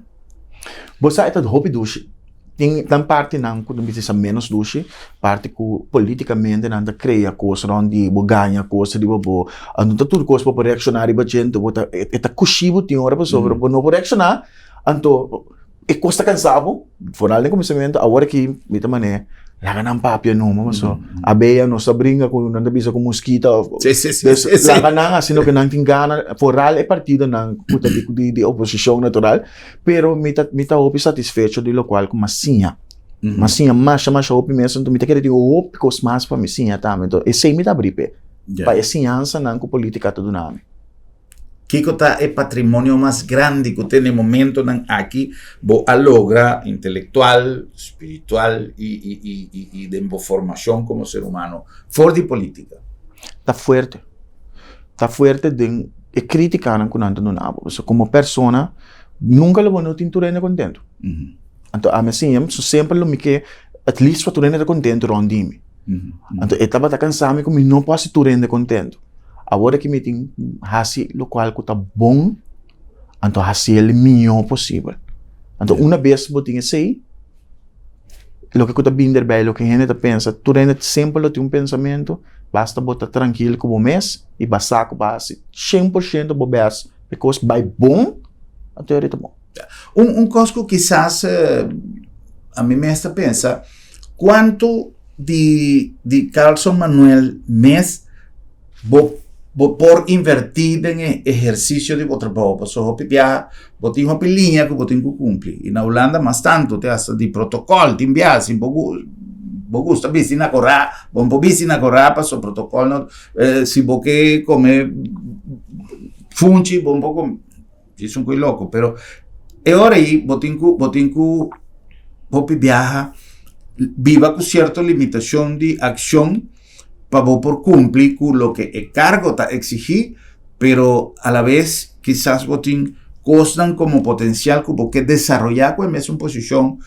Bo sa e ta hopi dushi. Tin nan partinan ku ta bisa sa ménos dushi, parti ku politikamente nan ta krea kos rònt di bo, gaña kos riba bo. Anto ta tur kos bo por reakshoná riba dje, anto bo ta e ta kushí bo tin ora pasobra bo no por reakshoná, anto e kos ta kansa bo, foral den kuminsamentu. Awor aki mi ta manera laga nan papia numa pasobra abeya no sa bringa ku nan ta bisa ku muskita òf laga nan hasi loke nan tin gana, foral e partidonan ku ta di oposishon natural. Pero mi ta, mi ta hopi satisfecho di locual cu m'a siña. M'a siña masha, masha hopi mes, enton mi ta kere tin hopi cos mas pa mi siña tambe. Enton esey mi ta abri p'e, pa e siñansanan cu politica ta duna mi. Kico ta e patrimonio mas grandi cu te na e momentonan aki bo a logra intelectual, spiritual y, y, y, y, y den bo formacion como ser humano for di politica? Ta fuerte. Ta fuerte den e criticanan cu nan ta duna bo. Pasobra como persona nunca lo bo no tin tur hende contento. Anto ami a siña so semper lo mi ke at least pa tur hende ta contento rond di mi. Anto e tabata cansa mi cu mi no por haci tur hende contento. Awor aki mi tin haci locual cu ta bon, anto haci el miho posibel. Anto una bes bo tin esey, loke ku ta bin derbei, loke hende ta pensa, tur hende semper lo tin un pensamentu, basta bo ta trankil ku bo mes i bo sa ku bo a hasi 100% bo bes pa e kos bai bon, anto e ta bon. Un un kos ku kisas ami mes ta pensa, kuantu di di Carlson Manuel mes Bo bo por invertí den e ehersisio di bo trabou, pasobra hopi biaha bo tin hopi liña ku bo tin ku kumpli. I na Hulanda mas tantu te hasta di protokòl tin biaha si bo bo gusta bisti na korá, bo no por bisti na korá pasobra protokòl no si bo ke kome funchi bo no por kome. Djis un koi loko, pero e ora ei bo tin ku bo tin ku hopi biaha biba ku sierto limitashon di akshon pa bo por kumpli ku loke e kargo ta eksigí, pero alabes kisas bo tin kosnan komo potensial ku bo ke desaroyá ku e mesun posishon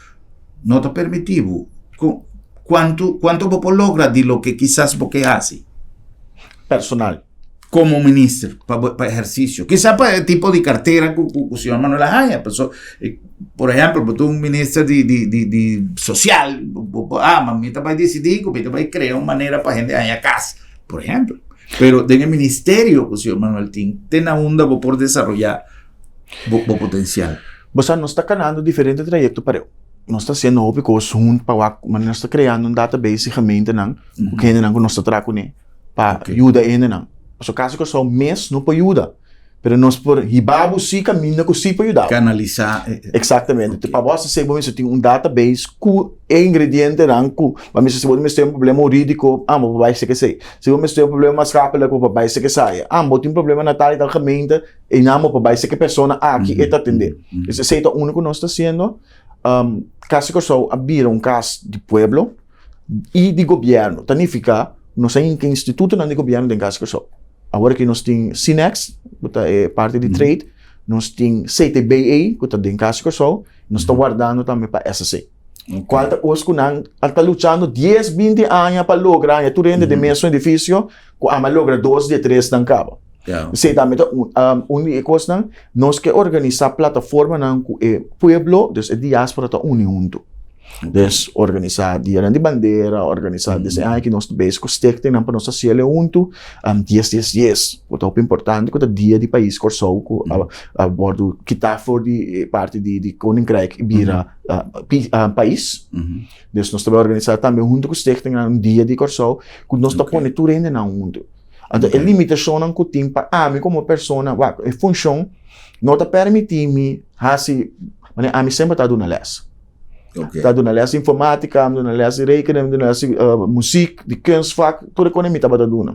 no ta permití bo. Ku kuantu kuantu bo por logra di loke kisas bo ke hasi? Personal. Komo minister pa bo pa ehersisio. Kisa pa e tipo di kartera ku ku señor Manuel a haña. Paso, por ehèmpel, bo ta un minister di di di di sosial, bo bo ah, ma mi ta bai disidí ku mi ta bai krea un manera pa hende haña kas, por ehèmpel. Pero den e ministerio ku señor Manuel tin, te na unda bo por desaroyá bo bo potensial? Bo sa, nos ta kanando diferente trayekto pareu. Nos ta hasiendo hopi kos hunt pa wak manera nos ta kreando un database di gemeentenan ku hendenan ku nos ta traha kuné. pa yuda hendenan. Pasobra Kas di Kòrsou mes no por yuda, pero nos por hiba bo sí kaminda ku sí por yuda bo. Kanalisá. Eksaktamente. Pa bo hasi esei bo mester tin un database ku e ingredientenan ku bo mester si bo mester un problema hurídiko, ah bo por bai seka esei. Si bo mester un problema maatschappelijk bo por bai seka esei. Ah bo tin problema na tal i tal gemeente, einan bo por bai seka e persona aki e ta atendé. Esei ta unu ku nos ta hasiendo. Kas di Kòrsou a bira un kas di pueblo. i di gobièrnu. Ta nifiká nos a hinka institutonan di gobièrnu den Kas Kòrsou. Awor aki nos tin Cinex, ku ta e parti di trade, nos tin CTBE, ku ta den Kas Kòrsou, nos ta wardando tambe pa SSC. Kual ta kos ku nan a ta luchando dies, binti aña pa logra haña tur hende den mesun edifisio, ku ama logra dos di e tresnan kaba. Esei tambe ta un di e kosnan. Nos ke organisá plataformanan ku e pueblo, dus e diáspora ta uni huntu. Dus organisá dianan di bandera, organisá des e aña ki nos ta bezig ku stichtingnan pa nos hasiel e huntu, dies dies dies, ku ta hopi importante ku ta dia di pais Kòrsou ku a wòrdu kitá for di e parti di Koninkrijk i bira pais. Dus nos ta bai organisá tambe huntu ku stichtingnan un dia di Kòrsou ku nos ta pone tur hendenan huntu. Anto e limitashonnan ku tin pa ami komo persona, wak, e funshon no ta permití mi hasi, manera ami semper ta duna lès. Okay. Ta duna les di informatica, mi duna les di rekenen, mi duna les di uh, muziek, di kunstvak, tur e kone mi tabata duna.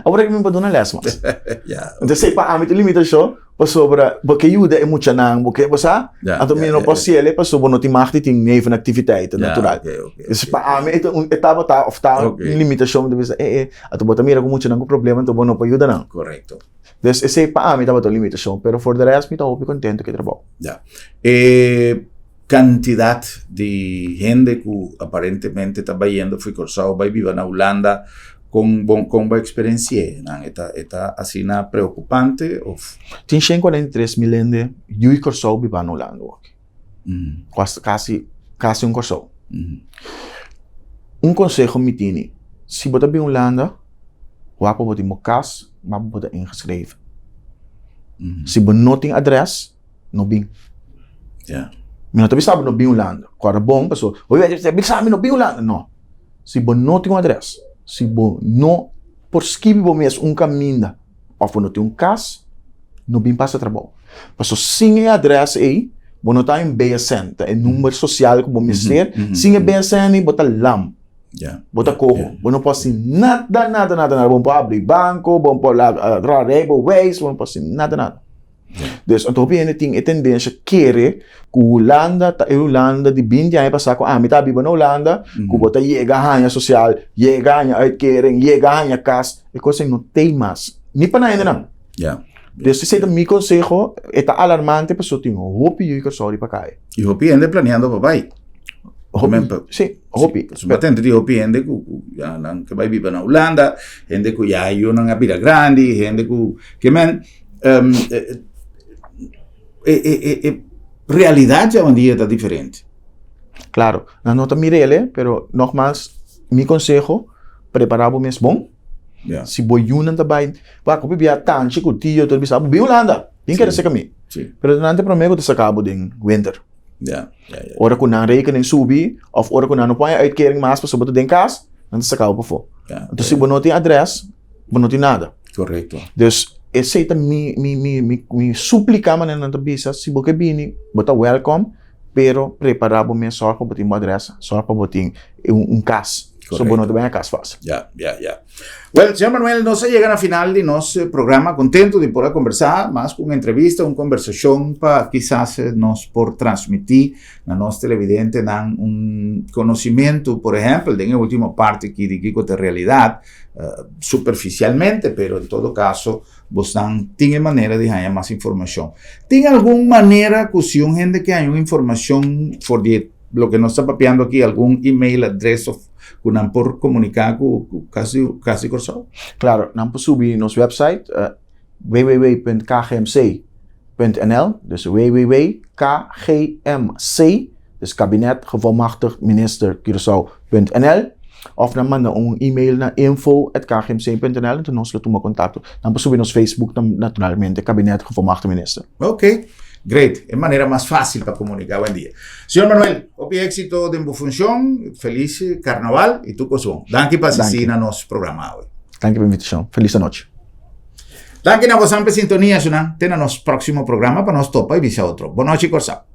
Awor ik mi pa duna les mas. Ja. Entonces sei pa ami te limitacion, pasobra bo ke yuda e muchanan, bo ke, bo sa? Ja, Anto mi ja, no ja, por ja. hasiel pasobra bo no tin mag di tin nevenactiviteiten Ja, natural. oké, oké, Dus oké. pa ami e ta un, e tabata of ta Oké. un limitacion, mi ta bisa, eh, eh, anto bo ta mira ku muchanan ku problema, anto bo no por yuda nan. Correcto. Dus esei pa ami tabata un limitacion, pero for de rest mi ta hopi contento ku e trabou. Ja. E kantidat di hende ku aparentemente ta bayendo for Kòrsou bai biba na Hulanda, kon bon kon bo eksperensi'é nan? E ta e ta asina preokupante òf? Tin 143 mil hende yu di Kòrsou biba na Hulanda awor. Kuas kasi kasi un Kòrsou. Un konseho mi tini, si bo ta bin Hulanda, wak pa bo tin bo kas, wak pa bo ta ingeschreven. Si bo no tin adrès, no bin. Yeah. Mi no ta bisa bo no bin Hulanda. Kòrda bon paso bo ta bisa mi no bin Hulanda. No. Si bo no tin un adrès, si bo no por skibi bo mes un kaminda òf bo no tin un kas, no bin pasa trabou. Paso sin e adrès ei, bo no ta un BSN, ta e number sosial ku bo mester. Sin e BSN ei bo ta lam. Yeah. Bo ta koho. Bo no por hasi nada, nada, nada, nada. Bo no por abri banko, bo no por traha rijbewijs, bo no por hasi nada, nada. Dus anto hopi hende tin e tendensia kere ku Hulanda ta e Hulanda di binti aña pasá ku ami ta biba na Hulanda, ku bo ta yega haña sosial, yega haña uitkering, yega haña kas. E kos ei no tei mas. Ni pa nan hendenan. Ja. Dus esei ta mi konseho, e ta alarmante pasobra tin hopi yu di Kòrsou riba kaya. I hopi hende planeando pa bai. Hopi, si, hopi. Pasobra mi a tende di hopi hende ku ku ya nan ke bai biba na Hulanda, hende ku ya yunan a bira grandi, hende ku ke men um, e, e, e, e realidad ya hoy ta diferente. Claro, nan no ta mirele, pero nogmaals, mi consejo, prepara bo mes bon. Yeah. Si bo yunan ta bai, wak, hopi bia tanchi ku tio, tur bisa, bin Hulanda, bin kere seka mi. Sí. Pero nan te prome ku ta saka bo den winter. Yeah, yeah, yeah. Ora ku nan rekening subi, of ora ku nan no por haña uitkering mas pasobra bo ta den kas, nan ta saka bo pafó. Yeah, Entonces, si bo no tin adres, bo no tin nada. Correcto. Dus esei ta mi mi mi mi mi súplika manera nan ta bisa, si bo ke bini, bo ta welkom, pero prepará bo mes, sòrg pa bo tin bo adrès, sòrg pa bo tin un un kas. So bo no ta bai kas fásil. Ja. Well, señor Manuel, nos a yega na final di nos programa. Contento di por a conversa, mas cu un entrevista, un conversacion pa kisas nos por transmiti na nos televidentenan un conocimento, por ehempel, den e ultimo parti aki di kico ta realidad, superficialmente, pero en todo caso, bosnan tin e manera di haña mas informacion. Tin algun manera cu si un hende ke haña un informacion for di e loke nos ta papiando aki, algun email address of ku nan por komuniká ku ku Kas di Kas di Kòrsou? Klaro, nan por subi nos website www.kgmc.nl, dus www.kgmc, dus Kabinet Gevolmachtigd Minister Curaçao.nl, òf nan manda un email na info@kgmc.nl, enton nos lo tuma kontakto. Nan por subi nos Facebook naturalmente, Kabinet Gevolmachtigd Minister. Ok, great. E manera mas fácil pa comunica awendia. Señor Manuel, hopi éxito den bo funcion. Feliz carnaval y tur cos bon. Danki pa asisti na nos programa awe. Danki pa invitacion. Feliz anochi. Danki na bosan pa e sintonia, sunan. Te na nos próximo programa pa nos topa y bisa otro. Bon nochi, Corsao.